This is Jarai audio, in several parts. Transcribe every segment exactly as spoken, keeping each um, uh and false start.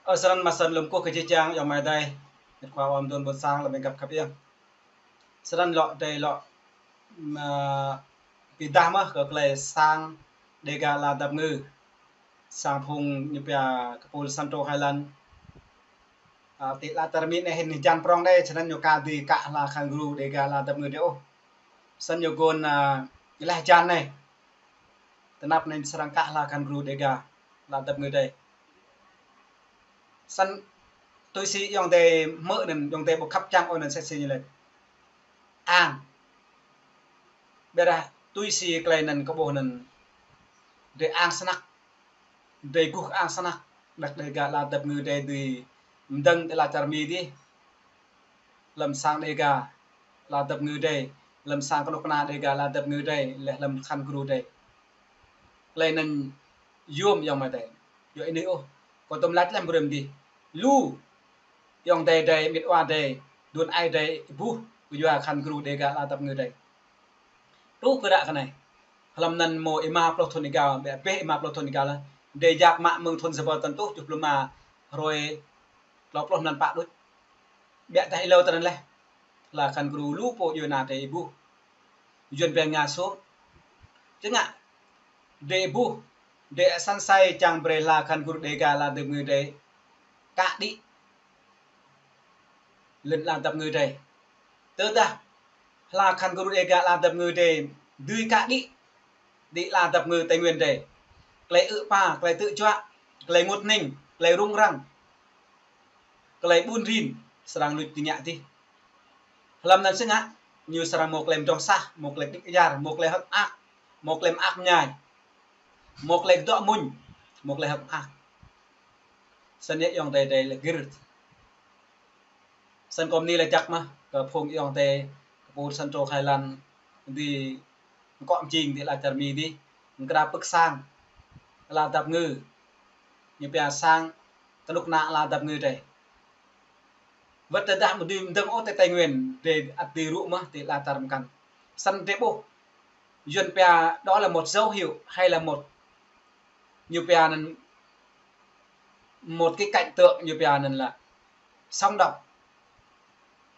Ơ, snăn mơ̆ snăn lŏm kơkuh kơ jih jang ayŏng amai adơi, mĕt wa ƀôn sang lăm ƀing găp khăp iăng. Snăn lŏ dêh lŏ, ơ, pơdah mơ̆ kơ tơlơi sang Dega ala dăp ngư. Sang phung ñu pia kơpul Santo Highland. Ơ, ti ala čar Mi anai hĭn hơjan prŏng dêh, snăn ñu ka dưi kă hla khăn gru Dega ala dăp ngư dêh ôh. Snăn ñu gơ̆n, ơ, leh hơjan anai. Tơnap anai srăng kă hla khăn gru Dega ala dăp ngư dêh. Snăn tui si ayŏng adơi hmư̆ anăn, ayŏng adơi ƀu khăp čang ôh anăn sĕ si ñu lĕ. Ang. Ƀiădah tui si tơlơi anăn kơ ƀuh anăn. Dêh ang snăk. Dêh guh ang snăk. Đah Dega ala dăp ngư dêh dưi mdơ̆ng ti ala čar Mi dih. Lăm sang Dega ala dăp ngư dêh, lăm sang kơnuk kơna Dega ala dăp ngư dêh, leh lăm khăn gru dêh. Tơlơi anăn yôm ayŏng amai adơi. Yua anai ôh, kâo tŭm lač leh brơi mơ̆ dih. Lu ayŏng adơi dêh, mĕt wa dêh, aduôn aê dêh ƀuh, kơ yua khăn gru Dega ala dăp ngư dêh. Truh kơ ră kơ anai. Hlăm anăn mâo êma pluh thŭn êgao, ƀiă ƀĕ êma pluh thŭn êgao leh. Dêh yap mă mơ̆ng thŭn sa êbâo tơl tŭ, tŭ pluh êma, hruê klâo pluh mlan pă đôč. Ƀiădah êlâo tơnăn leh. Hla khăn gru lu pô djuai ana dêh ƀuh. Yuăn pia ngã xuống. Čơngă dêh ƀuh, dêh săn asơi čang brơi hla khăn gru Dega ala dăp ngư dêh kă đĭ. Lŏn ala dăp ngư dêh. Tơdah hla khăn gru Dega ala dăp ngư dêh dưi kă đĭ. Ti ala dăp ngư Tây Nguyên dêh. Tơlơi ư̆ pă, tơlơi tơ̆ juă, tơlơi ngut hnĭng, tơlơi rŭng răng. Tơlơi ƀun rin, srăng luč tơña dih. Hlăm anăn sơngă, ñu srăng mâo tơlơi mdrŏng sah, mâo tơlơi đĭ kyar, mâo tơlơi hơ̆k mơak, mâo tơlơi mơak mơñai, mâo tơlơi kơdŏ mŭñ, mâo tơlơi hơ̆k mơak. Snăn yơh ayŏng adơi dêh lĕ gĭr. Snăn kâo mni lač jăk mơ̆, kơ phung ayŏng adơi, kơpul Santo Highland, dih mkŏ mjing ti ala čar Mi dih, mkra pơ̆k sang, ala dăp ngư, ñu pia sang, kơnuk kơna ala dăp ngư dêh. Wăt tơdah mơ̆ dưi mdơ̆ng ôh ti Tây Nguyên, dêh ăt dưi rŭ mơ̆ ti ala čar mkăn. Snăn dêh ƀuh, Yuăn pia đó là một dấu hiệu hay là một, ñu pia anăn một cái cảnh tượng, ñu pia anăn là sống động.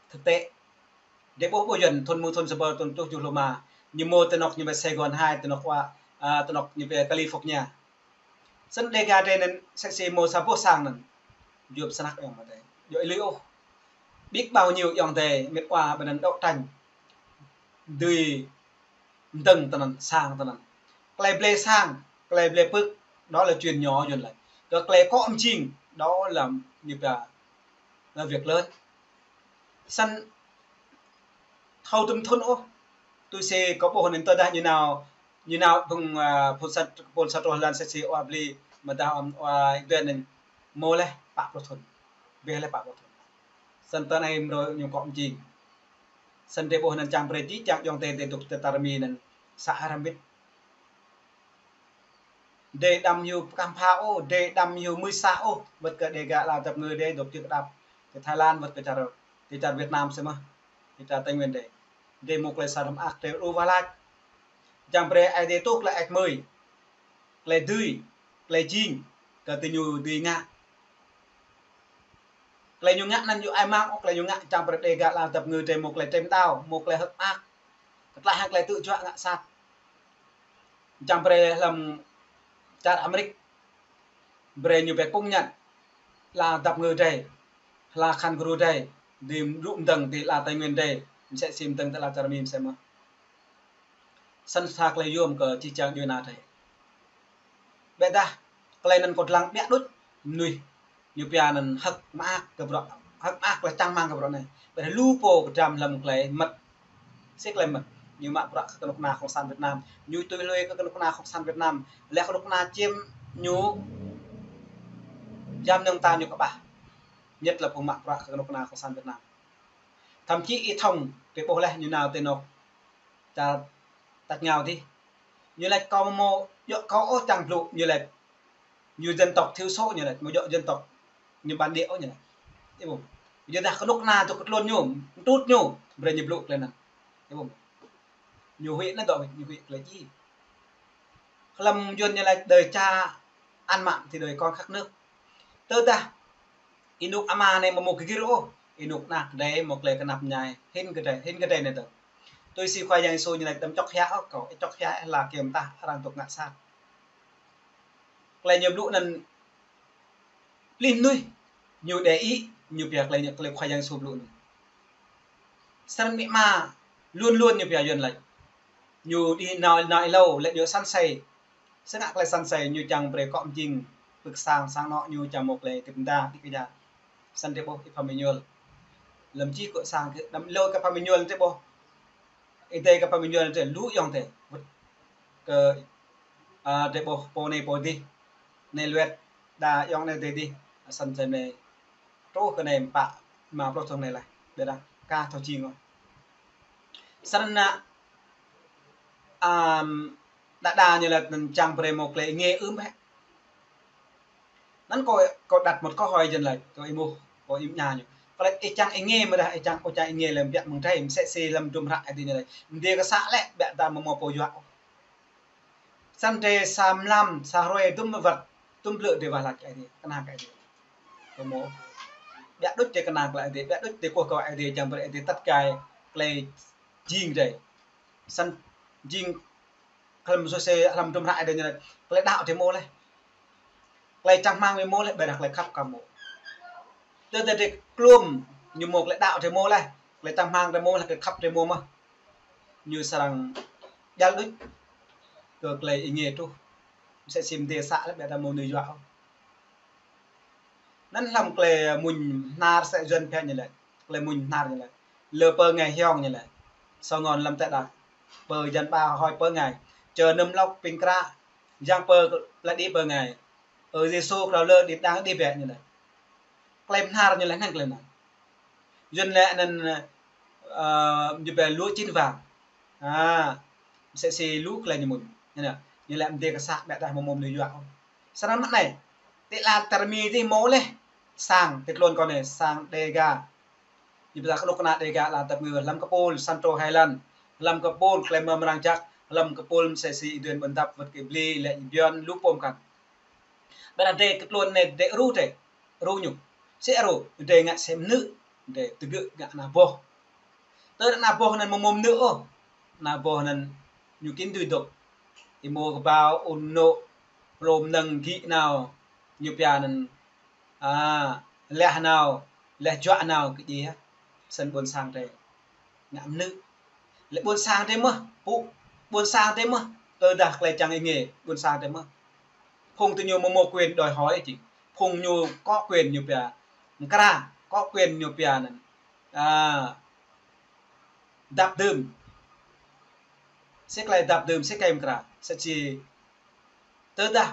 Thực tế, dêh ƀuh ƀuh Yuăn thŭn mơ̆ng thŭn sa êbâo tơl tŭ, tŭ pluh êma, ñu mâo ti anŏ ñu pia Sài Gòn hai, ti anŏ wa, ơ, ti anŏ ñu pia California. Snăn Dega dêh anăn sĕ si mâo sa boh sang anăn. Yôm snăk ayŏng amai adơi. Yua êlưih ôh. Ƀiă bao nhiêu ayŏng adơi, mĕt wa ƀơi anăn đấu tranh. Dưi mdơ̆ng tơnăn, sang tơnăn. Tơlơi blơi sang, tơlơi blơi pơ̆k, đó là chuyện nhỏ Yuăn lač. Kơ tơlơi kŏ mjing, đó là ñu pia là việc lớn. Snăn thâo tŭm thŭn ôh. Tui si kâo ƀuh anăn tơdah ñu nao, ñu nao phung, ơ, phung sat, phung Santo Highland sĕ si wa bli, mơdah wa ih duen anăn mâo leh pă pluh thŭn. Ƀiă leh pă pluh thŭn. Snăn tơ anai mrâo ñu kŏ mjing. Snăn dêh ƀuh anăn čang brơi jih jang ayŏng adơi dôk ti čar Mi anăn sa arăng bĭt. Dêh đăm hyu pơkăm pha ôh, dêh đăm hyu mưi sa ôh, wăt kơ Dega ala dăp ngư dêh dôk čư̆ kơdăp ti Thái Lan, wăt kơ čar, ti čar Việt Nam sĕ mơ̆, ti čar Tây Nguyên dêh. Dêh mâo tơlơi sa hrăm ak, dêh rŭ wa lač. Čang brơi ai dêh tŭ tơlơi ač mưi. Tơlơi dưi, tơlơi jing, kơ ti ñu dưi ngă. Tơlơi ñu ngă anăn yua ai mang ôh, tơlơi ñu ngă čang brơi Dega ala dăp ngư dêh mâo tơlơi trem đao, mâo tơlơi hơ̆k mơak. Kơtlaih hăng tơlơi tơ̆ juă ngă sat. Čang brơi hlăm čar Amêrik, brơi ñu pia công nhận ala dăp ngư dêh, hla khăn gru dêh, dưi rŭ mdơ̆ng ti ala Tây Nguyên dêh, msĕ si mdơ̆ng ti ala čar Mi msĕ mơ̆. Snăn sa tơlơi yôm kơ jih jang djuai ana dêh. Ƀiădah, tơlơi anăn kâo dlăng ƀiă đôč, mnuih, ñu pia anăn hơ̆k mơak kơ bruă, hơ̆k mơak leh čang mang kơ bruă anai. Ƀiădah lu pô pơdram hlăm tơlơi mơ̆t. Si tơlơi mơ̆t, ñu mă bruă kơ kơnuk kơna Cộng sản Việt Nam. Ñu tui hlue kơ kơnuk kơna Cộng sản Việt Nam. Leh kơnuk kơna čiêm ñu, jam nơ̆ng ta ñu kơƀah. Nhất là phung mă bruă kơ kơnuk kơna Cộng sản Việt Nam. Thậm chí Y Thông, dêh ƀuh leh ñu nao ti anŏ čar tač êngao dih. Ñu lač kâo mâo djŏ kâo ôh čang blŭ, ñu lač. Ñu dân tộc thiểu số ñu lač, mâo djŏ dân tộc ñu bản địa ôh ñu lač. Ih ƀuh. Yua dah kơnuk kơna dôk kơ tluôn ñu, mtrŭt ñu, brơi ñu blŭ tơlơi anăn. Ih ƀuh. Ñu huĭ anăn dŏ, ñu huĭ tơlơi djai. Hlăm Yuăn ñu lač đời cha ăn mặn thì đời con khát nước. Tơdah Ih anŭk ama anai mơ̆ mơ̆ gơgir ôh. Ih anŭk ană kơđai mơ̆ klei kơnăp ñai. Hin kơđai, hin kơđai anai tơ. Tui si Khua Yang Yêsu ñu laĭ: Đăm čŏk hiă ôh kâo, ih čŏk hiă ih la kiăng mơtah arăng dŏ ngă sat. Klei ñu blŭ anŭn pơplih mơnuih, ñu đe ih, ñu pia klei ñu, klei Khua Yang Yêsu blŭ anŭn. Srăng mĭ ma, luôn luôn ñu pia Yuan laĭ. Ñu đĭ nao, nao êlâo, lĕ ñu săn asei. Sơngă klei săn asei ñu čang brơi kŏ mjing, pưk sang, sang anŏ ñu čang mơ̆ klei tip mda, đĭ kơ ja. Săn drơi ƀuh ih pha mơñuôl. Lăm čih kơ sang kơ, đăm êlâo kơ pha mơñuôl drơi ƀuh. Ih dei kơ pha mơñuôl drơi lu ayŏng adơi. Wơ̆t kơ, a, drơi ƀuh pô anai pô adih. Anai luet, đa ayŏng anai adih adih. Săn asei anai. Truh kơ anai pă, ma pluh thŭn anai laih. Ƀiădah, ka thâo jing ôh. Săn ană, am, đa đa ñu laĭ anŭn čang brơi mơ̆ klei êngiê ưm hĕ. Anŭn kâo, kâo đặt một câu hỏi Yuan laĭ, kâo ih mơ̆, kâo ih mơña ñu. Kâo laĭ ih čang êngiê mơ̆ dah, ih čang, ih čang êngiê lăm biă mơ̆ng drơi, mơsĕ si lăm hơdôm hră Ơi Adai ñu laĭ. Mơ̆ dêh kơ să lĕ, biă dah mơ̆ mơ̆ pô yua ôh. Săn drơi sa mlam, sa hrơi hơdôm mơwơ̆t, hơdôm blư̆ dêh wah laĭ kơ Ơi Adai, kơnang kơ Ơi Adai. Kơ mơ̆. Biă đôč dêh kơnang kơ Ơi Adai, biă đôč dêh kơkuh kơ Ơi Adai, čang brơi Ơi Adai tăt gai klei jing drơi. Săn jing Hlăm sô sê, hlăm hơdôm hră Ơi Adai ñu laĭ, klei đaŏ drơi mơ̆ laih. Klei čang rơmang drơi mơ̆ laih, ƀiădah klei khăp ka mơ̆. Tơdah drơi klum, ñu mơ̆ klei đaŏ drơi mơ̆ laih, klei čang rơmang drơi mơ̆ laih, klei khăp drơi mơ̆ mơh. Ñu srăng djăl đôč kơ klei êngiê truh. Mơsĕ si mơ̆ dêh să laih, ƀiădah mơ̆ mơnuih yua ôh. Anŭn hlăm klei mŭn hnar sĕ Yuan phe ñu laĭ. Klei mŭn hnar ñu laĭ. Lơ pơ ngai hiong ñu laĭ. Sơngon lăm tơdah. Pơ jan ba hơi pơ ngai. Čơ nŭm lŏk ping kră. Yang pơ pla đĭ pơ ngai. Ơ Yêsu krao lơ đĭ đang đĭ bĕ ñu laĭ. Klei hnar ñu laĭ anŭn klei anŭn. Yuan laĭ anŭn, ơ, ñu pia lúa chín vàng. A, mơsĕ si lu klei ñu mŭn. Ñu laĭ, ñu laĭ mơ̆ dêh kơ să ƀiădah mơ̆ mơ̆ mơnuih yua ôh. Srăng mă anai. Ti la tơrmi ti mơ̆ laih. Sang, ti tluôn kâo anai, sang Đêga. Ñu pia kơnuk kơna Đêga la tăp ngư, hlăm kơpul, Santo Highland. Hlăm kơpul, klei mơmrang jăk, hlăm kơpul, mơsĕ si ih duen ƀôn dăp, wơ̆t kơ bli, lĕ ih bion, lu pôm kăn. Ƀiădah drơi kơ tluôn anai, drơi ru drơi. Ru ñu. Sĕ ru, drơi ngă sem nư, drơi tơgŭ ngă ană boh. Tơ ană boh anŭn mơ̆ mơ̆ mơnư ôh. Ană boh anŭn ñu kin dưi dŏ. Ih mơ̆ kơbao, ŭn nŏ, hlôm nơ̆ng gĭ nao, ñu pia anŭn, a, leh nao, leh juă nao kơ djai. Săn ƀôn sang drơi ngă mơnư. Lĕ ƀôn sang drơi mơh, pŭ, ƀôn sang drơi mơh, tơdah klei čang êngiê, ƀôn sang drơi mơh. Phung tơ ñu mơ̆ mơ̆ quyền đòi hỏi či. Phung ñu có quyền ñu pia mơkra, có quyền ñu pia anŭn. A, dăp dưm. Sĕ klei dăp dưm, sĕ klei mơkra. Sĕ či tơdah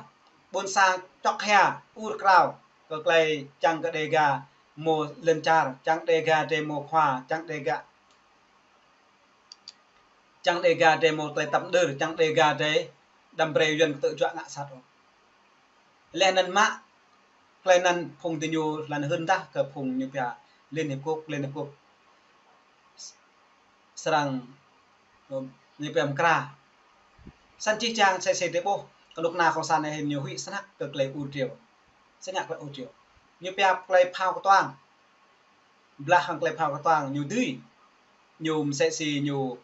ƀôn sang čŏk hia, ur krao, kơ klei čang kơ Đêga mơ̆ lŏn čar, čang Đêga drơi mơ̆ khua, čang Đêga čang Đêga drơi mơ̆ klei tăp đơr, čang Đêga drơi đăm brơi Yuan kơtư̆ juă ngă sat ôh. Leh anŭn mă, klei anŭn phung tơ ñu lăng hưn dah kơ phung ñu pia Liên Hiệp Quốc, Liên Hiệp Quốc srăng, ơ, ñu pia mơkra. Săn čih čang sĕ sĕ drơi ƀuh, kơnuk kơna kông san anai hĭn ñu huĭ snăk kơ klei ur triu. Sơngă klei ur triu. Ñu pia klei phao kơtuang. Blah hăng klei phao kơtuang ñu dưi. Ñu mơsĕ si ñu,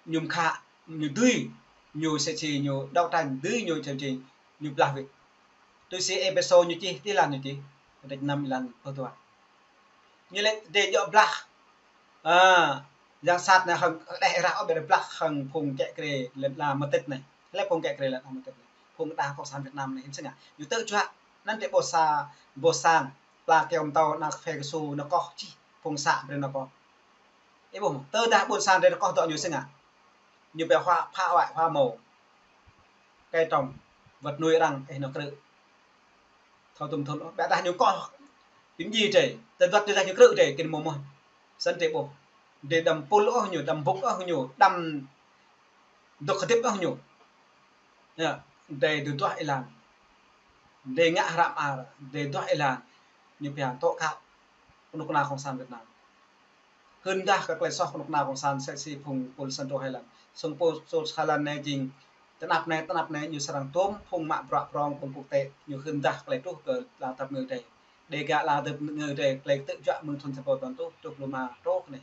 ñu mơkhă, ñu dưi. Ñu mơsĕ si ñu đấu tranh dưi ñu čem čem, ñu blah wĭt. Tui si Êphêsô ñu čih, ti lăn ñu čih. Kơdĕč năm lăn pơtuah. Ñu lĕ drơi djŏ blah. A, yang sat anai hăng đeh ih rah ôh ƀiădah blah hăng phung kiă kriê lŏn ala mơtit anai. Lĕ phung kiă kriê lŏn ala mơtit anai. Phung đảng cộng sản Việt Nam anai hĭn sơngă. Ñu tơ̆ juă anŭn drơi ƀuh sa, ƀuh sang, pla kơyâo mơtâo, nao kơphê kơsu, nao koh čih, phung să brơi nao koh. Ih ƀuh, tơdah ƀôn sang drơi nao koh dŏ ñu sơngă. Ñu pia họa, phá hoại, họa màu. Cây trồng, vật nuôi arăng, ih nao krư̆. Thâo tŭm thŭn ôh, ƀiădah ñu koh, pim dji drơi, tơdruă tơdah ñu krư̆ drơi, kơ mơ̆ mơh. Săn drơi ƀuh. Drơi đăm pul ôh ñu, đăm bŭk ôh ñu, đăm dŏ hơdip ôh ñu. Yă, drơi duah êlan. Drơi ngă hră mơar, drơi duah êlan. Ñu pia tŏ kăp. Kơnuk kơna kông san Việt Nam. Hưn dah kơ klei soh kơnuk kơna kông san sĕ si phung pul Santo Highland. Sung pul Santo Highland anai jing tơnap anai, tơnap anai ñu srăng tôm phung mă bruă prong ƀơi quốc tế. Ñu hưn dah klei truh kơ la tăp ngư drơi. Đêga ala dăp ngư drei, klei tơjuă mơ̆ng thŭn sa rơbâo tơpăn rơtuh, truh pluh rơma truh kơ anai.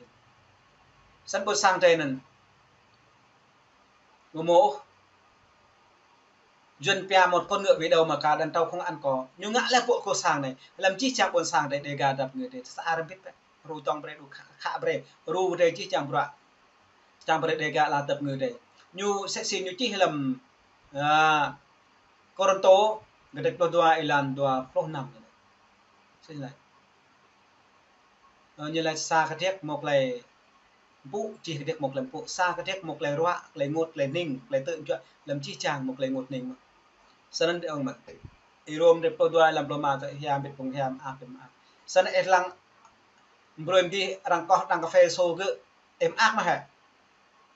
Săn ƀôn sang drei anŭn. Ngă mơ̆ ôh. Yuan pia một con ngựa về đâu mà cà, đăn trâu không ăn cỏ. Ñu ngă lĕ pô kơ sang anai. Lăm jih jang ƀôn sang drei Đêga dăp ngư drei. Sa arăng bĭt bĕ. Ru tŏng brei đu khă, khă brei. Ru drei jih jang bruă. Čang brei Đêga ala dăp ngư drei. Ñu sĕ si ñu čih lăm, a, Kôrintô, kơdrêč pluh dua, êlan dua pluh năm. Sĭt lĕ. Ơ, ñu laĭ sa kơdrêč mơ̆ klei mpŭ, čih kơdrêč mơ̆ klei mpŭ, sa kơdrêč mơ̆ klei ruă, klei ngot, klei hning, klei tơjuă, lăm jih jang mơ̆ klei ngot hning mơ̆. Săn anŭn ih ŏng mơ̆. Ih Rôm kơdrêč pluh dua, êlan pluh rơma tơ hiam bĭt phung hiam, ăh, bĭt mơ̆. Săn ih lăng brơi mơ̆ng dih arăng koh đang kơphê sô gơ̆, ih mơak mơ̆ hă?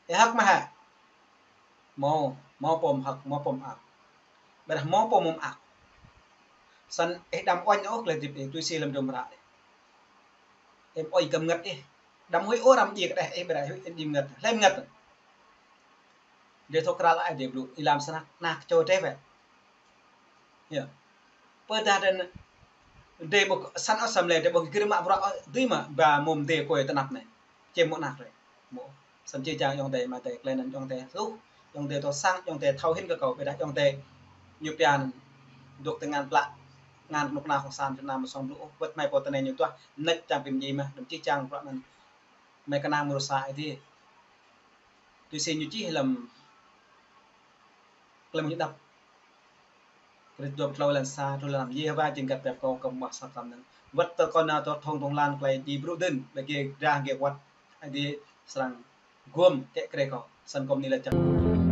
Ih hơ̆k mơ̆ hă? Mơ̆, mơ̆ pô mơak, mơ̆ pô mơak. Ƀiădah mơ̆ pô mơak. Săn ih đăm uañ ôh klei hơdip ih, tui si lăm dum hră ih. Ih ƀu ih kơ mơngăt ih. Đăm huĭ ôh arăng djik đeh ih, ƀiădah huĭ ih djik mơngăt. Hlơi mơngăt. Drei thâo krăn lă Ơi Adai blŭ, ih lăm snăk, năk čô drei wĕ. Yơh. Pơdah drei anŭn, drei ƀu săn ôh asei mơ̆ lĕ, drei ƀu gir mă bruă ôh, dưi mă ba mơ̆ng drei kơ tơnap anai. Čem mơ̆ năk drei. Mơ̆. Săn jih jang ayŏng adơi amai adơi, klei anŭn ayŏng adơi hluh, ayŏng adơi thâo săng, ayŏng adơi thâo hĭn kơ kâo, ƀiădah ayŏng adơi ñu pia anŭn. Dŏ tơngan plă, tơngan kơnuk kơna Cộng sản Việt Nam mơ̆ song blŭ ôh, wơ̆t hmei pô tơnai ñu tuah, mơneč čang pim ji mah, đăm jih jang bruă anŭn. Hmei kơnang mơ̆ rơsa Ơi Adai. Tui si ñu čih lăm Klei Mơak Ñu Đăp. Kơdrêč dua pluh klâo êlan sa truh êlan năm. Yêhôwa jing găt biă kâo kơ mơak sa tlam anŭn. Wơ̆t tơ kâo nao tŏ thŏng tŏng hlan klei djai brŭ dưn, ƀơi gêh drah gêh wăt, Ơi Adai srăng gum kĕ krê kâo. Săn kơ mơ̆ng anai laĭ čang.